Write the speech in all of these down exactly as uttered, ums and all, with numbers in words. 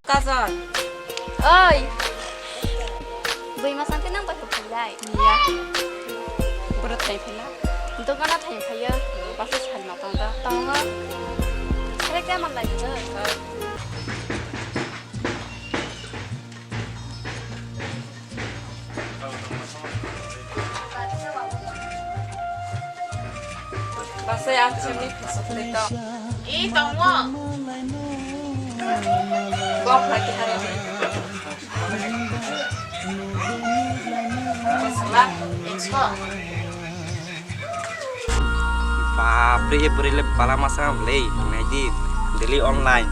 Kajol. Oi. Bui masang ke nang bai phailai. Ya. Boro thai phaila. Dogana thai phaiyo. Basa sal ma tong da. Tongo. Sere ke man lai do. Basai ang chimni phasok tei to. I tongo. Kok lagi hari ni. Basla, ekso. Bapre, e bwrwi le bala masa le, naidi, daily online.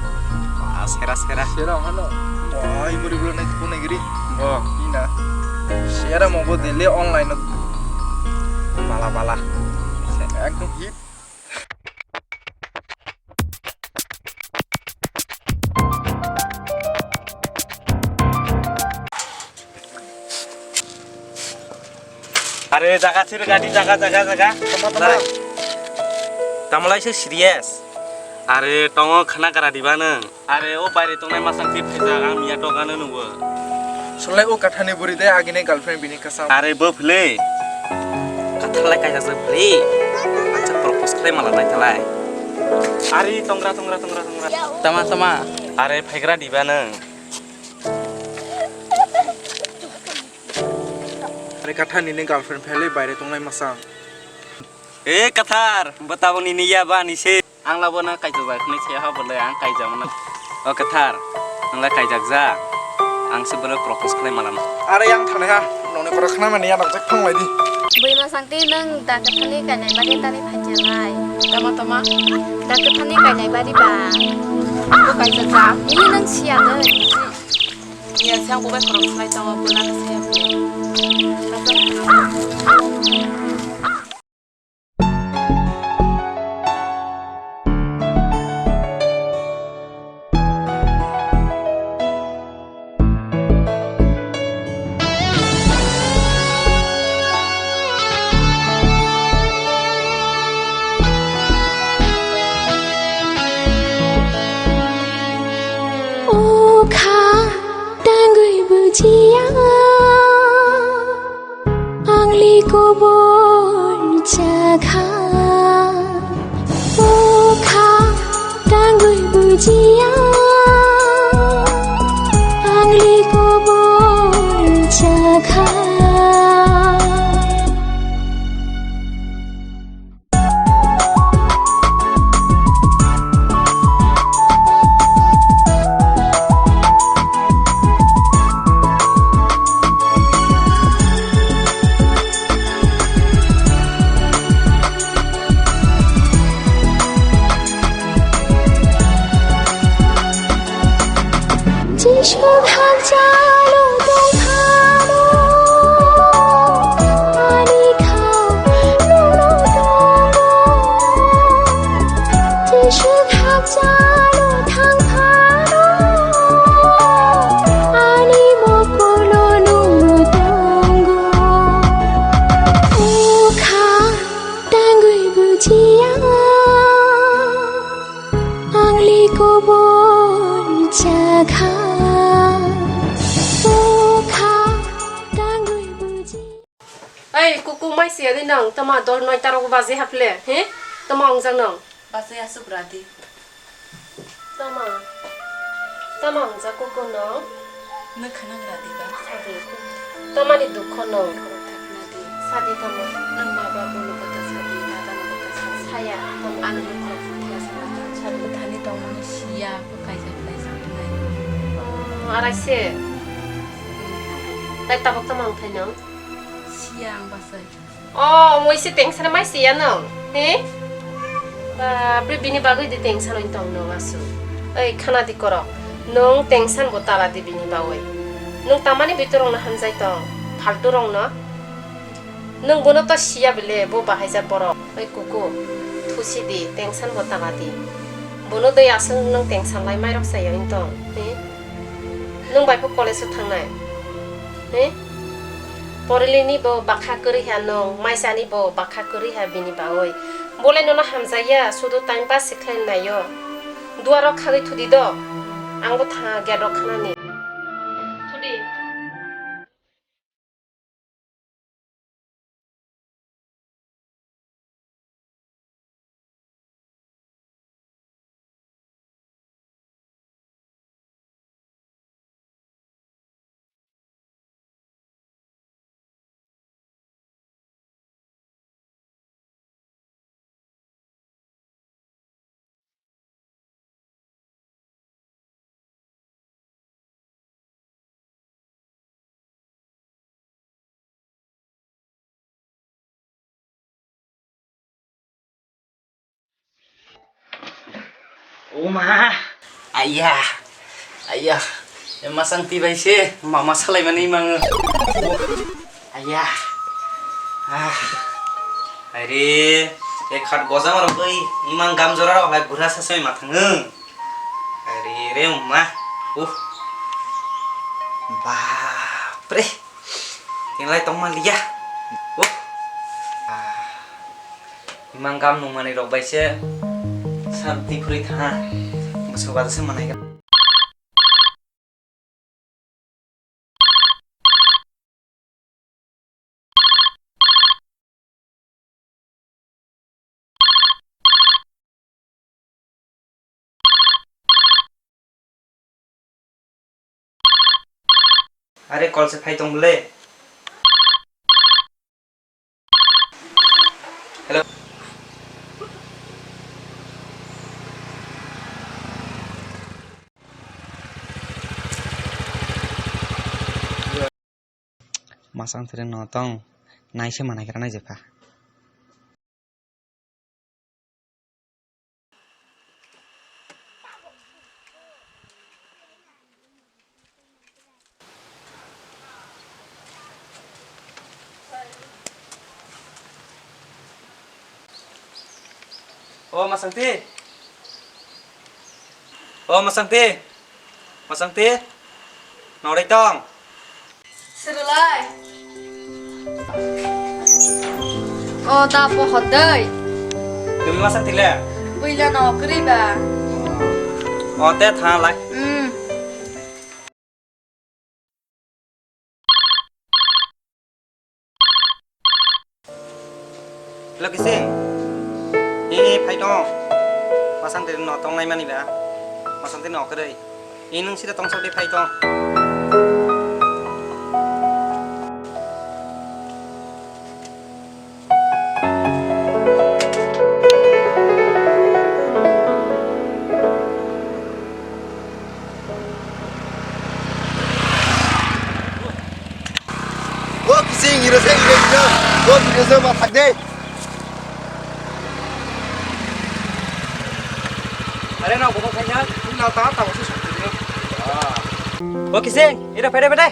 Ba, sera, sera. Sera hano. Ba, e bwrwi bwrwi nai tukun nai giri. Bo. Ina. Sera mo bo daily online. Bala, bala. Sera ekdom hit. Are, jaga sir gadi, jaga, jaga, jaga. Tama, tama. Nai. Tamolai se serious. Are, tongo khana kara diba nang. Are, o baire tongnai masang tip phaijak, ang miya dogano nugo. Solai o kathani buri de, agini girlfriend bini kasam. Are, bo phile. Kathalai kaijak se phile. Acha propose khlai mala nai thalai. Are, tongra, tongra, tongra, tongra. Tama, tama. Are, phaigra diba nang. Ani Kathar nini girlfriend phailai baire tongnai masang. E Kathar, bo tabuk nini ya ba ni se. Ang labo na kaijak bai khwnwi se ha bole ang kaijak mano. O Kathar, ang la kaijak ja. Ang se bole propose khlai malam. Are yang thane ha, noni koro khna mani ya nokjak thang lai di. Bui masang twi nang da Kathar ni kainai bari tani phaijak lai. Tama tama. Da Kathar ni kainai bari ba. Bo kaijak ja. Ni nang siya nai. Iya, siang bo bai khorok slai tongo, bo lama saya. O kha tangwi bujiya, ang li kobor chakha. O kha tangwi bujiya, ang li kobor chakha. Jisu hakjalo tongphano, ani kha nono tongo. Jisu hakjalo thangphano, ani mokolo nungno tongo. O kha tangwi bujiya, ang li kobor chakha. O kha tangwi bujiya. Ei, kuku mai siya di nang, tama dor noi taro baje haple, he? Tama ongjak nang. Baje asuk radi. Tama, tama hwnjak kuku no? Nwkha nang radi ba? Sadi. Tama ni dukho no? Khorok thakna di. Sadi tama. Nang ma ba bono bata sadi, dada no bata sadi. Saya tama. Ano no khorok thakna sadi. Sadi. Thani tongmani siya, bo kaijak laijak nai. Oh, arai se. Lai tabok tama wngthai nang? Siya ang basai. O, omo isi tengsan mai siya nung, he? Bapre, bini bagwi di tengsan oi tong nung asu. Oi, khana di korok. Nung tengsan bo tala di bini bagwi. Nung tamani bitu rok no hamjai tong, faltu rok no. Nung bono to siya bile, bo bahaijak borok. Oi kuku, thusi di, tengsan bo tala di. Bono doi aswk nung tengsan lai mai rok sai oi tong, he? Nung bai pho college o thangnai, he? Porilini bo bakha kwrwi ha nung, maisani bo bakha kwrwi ha bini bagwi. Bolai nono hamjaiya, sudu time pass se khlai naio. Duaro khagwi thudi do. Ang bo tha gate rok khanani. Thudi. O ma, ayah, ayah, masang tibai se, mama salai mani mang. Ayah. Ah. Aire, e khat gojang rok bai, imang gam jora rok lai bura sa sai ma thang. Aire re ma. Uh. Bapre. Tinglai tong ma liya. Uh. Ah. Imang gam nung mani rok bai se. Sab di phuri tha. Musu ba se manai. Are call se phai tong bole. Hello. Masang tiri no tong, nai se manai kira nai jepha. O Masangti. O Masangti. Masangti. Norai tong. Sirulai. O da pohor dei. Tumi Masangti le? Buila no kri ba. O te tha lai. Hmm. Hello, Kising. Hi, hi, phai tong. Masang tiri no tong nai mani ba. Masang tiri no kwrwi. Hi, nwng sida tong sok di phai tong. O Kising, iro se, iro, iro. O, iro se, ma thak de. Are na, bobo kanya, na ta ta, wasu sakte. O Kising, iro pede pede.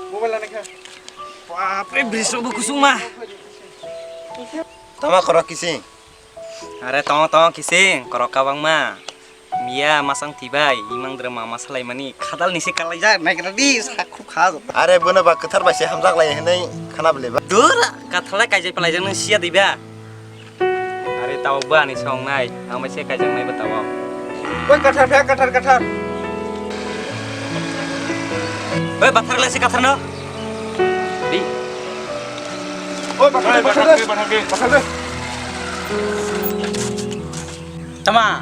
Mobile lana kha. Bapre, brisok bo kusung ma. Tama khorok Kising. Are tongo tongo Kising, khorok kabangma. Miya masang tibai, imang dre mama salaimani, khadal nisi kalaijak, naigra di, sakhu kha. Are bono ba kwthar bai se hamjak lai hinwi khana bele ba. Dura, kathal lai kaijai palaijak nang siya diba. Are tawok ba ani songnai, ang bai se kaijaknai ba tawok. Oi kathar phe, kathar, kathar. Oi bathar lai se kathar no. Di. Oi bathar, bathar, bathar, bathar. Tama.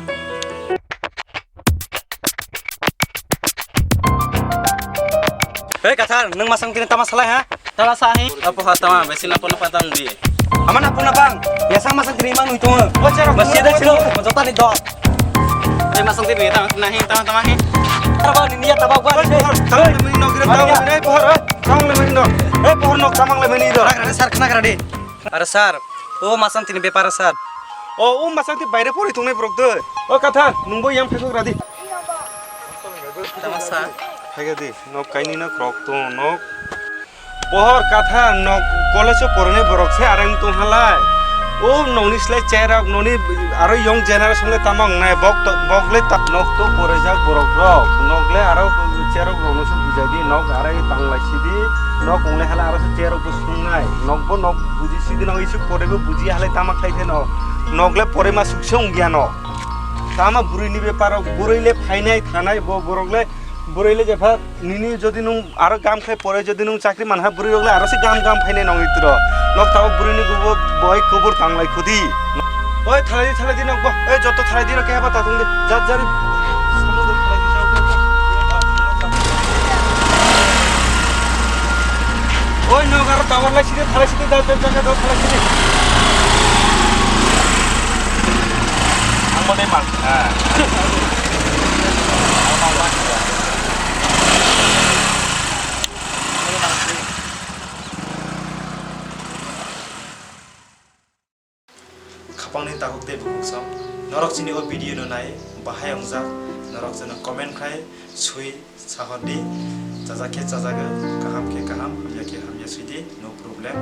Hei kathar, nwng masang tini tama salai ha? Tama sahi. Apo ha tama, besi na pono patang di. Ama na pono bang, ya sang masang tini mang nui tongo. Basi ada sino, jota ni dok. Hei masang tini tama nahi, tama tama hi. Tama ni niya tama gua. Tama ni no gira tama ni pohor. Tama ni no. Hei pohor nok tama ni no. Sar kena kena di. Are sir, o masang tini bepar sir. O, o masang tini baire pori tongnai borok de. O kathar, nwngbo yang phaikhok radi. Tama sir. Phaikha di, nok kainwi no khorok tongo, nok. Pohor katha nok college o porinai borok se arang tong halai. O nokni slai cherok, nokni aro young generation le tamo wngnai, bok to, bok le ta-, nok to porijak borok rok, nok le aro cherok rok no se bujai di, nok arai tanglai sidi, nok wngnai halai aro se cherok bo sungnai, nok bo nok buji sidi, nok isuk pore bo buji halai tamo khlai khe no, nok le pore ma sukse wngya no. Tamo bwrwi ni bepar rok, bwrwi le phainai thanai bo borok le, bwrwi le jepha nini jodi nung aro gam khai pore jodi nung chakri manha bwrwi rok le aro se gam gam phainai nong itro. Nok tabo bwrwi ni gubo boi kubur tanglai khudi. Oi thalai di thalai di nok bo. Oi joto thalai di rok kehaba tatung di. Jat jari. Oi nok aro tawar lai sidi thalai sidi jat jat jaga do thalai sidi. Ang mo dai mang. Ah. Khapangni takhuk tei bukhuk song. Norok chini o video no nai bahai wngjak, norok chwngno comment khai swi sahordi, chajak khe chajago, kaham khe kaham, hamya khe hamya swidi, no problem.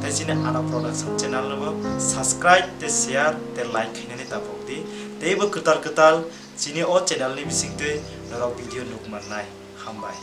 Tei chini Ana Production channel no bo subscribe tei share tei like khainani tapokdi. Tei bo kwtal kwtal chini o channel ni bisingtwi norok video nuk mannai. Hambai.